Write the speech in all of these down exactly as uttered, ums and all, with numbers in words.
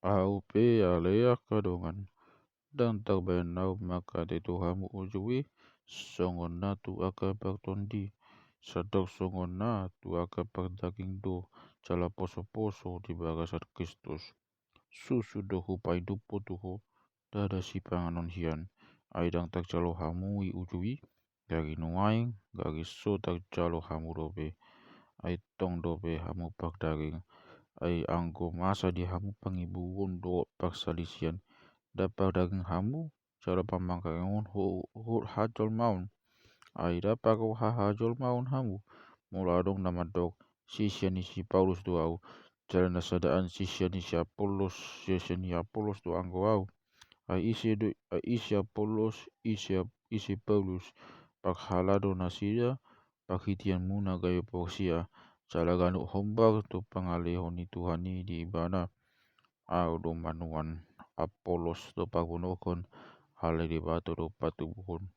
Ahu pe ale angka dongan, ndang tarbahen ahu mangkatai tu hamu uju i, songon na tu angka partondi, sandok songon na tu angka pardaging do, jala poso-poso di bagasan Kristus. Susu do hupaidumhon tu ho, ndada sipanganon hian. Ai ndang tarjalo hamu i uju i, gari nuaeng, gari so tarjalo hamu dope. Ai tong dope hamu pardaging. Ai anggo masa di hamu pangibuon dohot parsalisian, ndang pardaging hamu, jala pamangkaringon dohot hajolmaon. Ai ndang parroha hajolmaon hamu, molo adong na mandok, sisia ni si Paulus do ahu, jala na sadaan sisia ni si Apollos, sisia ni Apollos do anggo ahu. Ai ise do, ai ise Apollos, ise, ise Paulus, parhalado nasida, parhiteanmuna gabe porsea, jala ganup hombar tu pangalehon ni Tuhan i di ibana. Ahu do manuan, Apollos do parbonohon, alai Debata do patubuhon.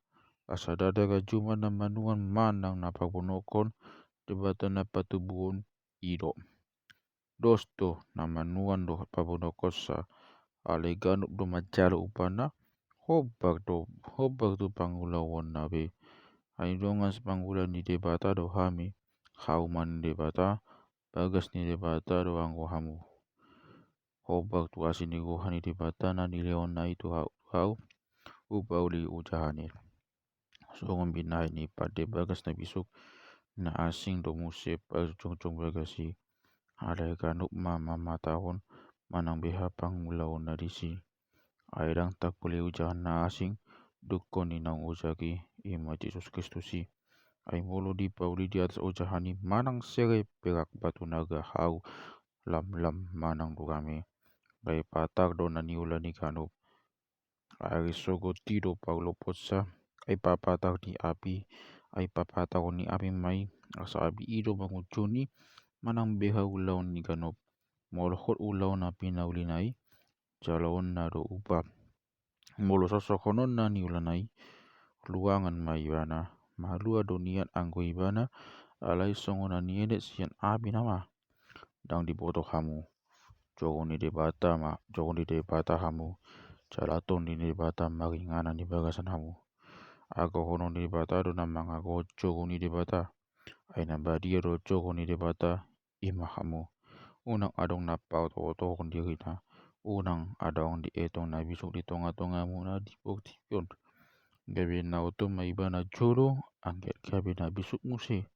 Asa ndada ganup jumolo na manuan manang na parbonohon, Debata na patubuhon i do. Dos do na manuan dohot parbonohonsa, alai ganup do manjalo upana, hombar do, hombar tu pangulaonna be. Ai dongan sipangula ni Debata do hami, hauma ni Debata, bagas ni Debata do anggo hamu. Hombar tu asi ni roha ni Debata na nilehonna i tu hau, hau, hupauli ujahani. Songon binahen ni pande bagas na bisuk, na asing do muse parjongjong bagas i, alai ganup ma mamatahon manang beha pangulaonna disi. Ai ndang tarpuli ujahan na asing, dungkon ni naung ojak i, i ma Jesus Kristus i. Ai molo dipauli di atas ojahan i manang sere, perak, batu naga, hau, lamlam manang durame, gabe patar do na niula ni ganup. Ai sogot i do parloponsa, ai papatar ni api, ai papatar ni api ma i, asa api i do mangunjuni manang beha ulaon ni ganup. Molo hot ulaon na pinaulina i, jaloonna do upa. Molo sosohononna niulana i, luangan ma ibana, malua do nian anggo ibana, alai songon na nienet sian api nama. Ndang diboto hamu. Joro ni Debata ma, joro ni Debata hamu, jala Tondi ni Debata maringanan di bagasan hamu. Agohonon ni Debata do na mangagohon joro ni Debata. Ai na badia do joro ni Debata, i ma hamu. Unang adong na paototohon dirina, unang adong dietong na bisuk di tongatongamuna di portibi on. Gabe na oto ma ibana jolo, anggiat gabe na bisuk muse.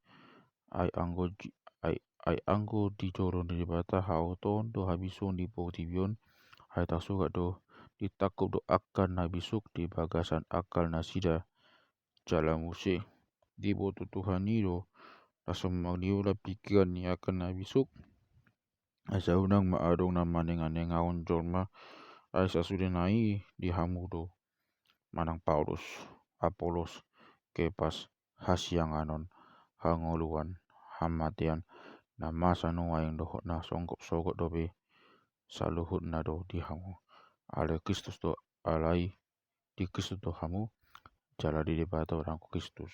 Ai anggo di, ai, ai anggo di joro ni Debata haotoon dohot habisuhon di portibi on, ai tarsurat do, ditangkup do angka na bisuk di bagasan angka nasida. Jala muse, diboto Tuhan i do, na so maniula pikiran ni angka na bisuk. Asa unang ma adong na manenganengahon jolma, ai sasudena i di hamu do. Manang Paulus, Apolos, Kepas, hasianganon, hangoluan, hamatean, na masa nuaeng dohot na songgop sogot dope, saluhutna do di hamu. Alai Kristus do, alai di Kristus do hamu, jala di Debata do anggo Kristus.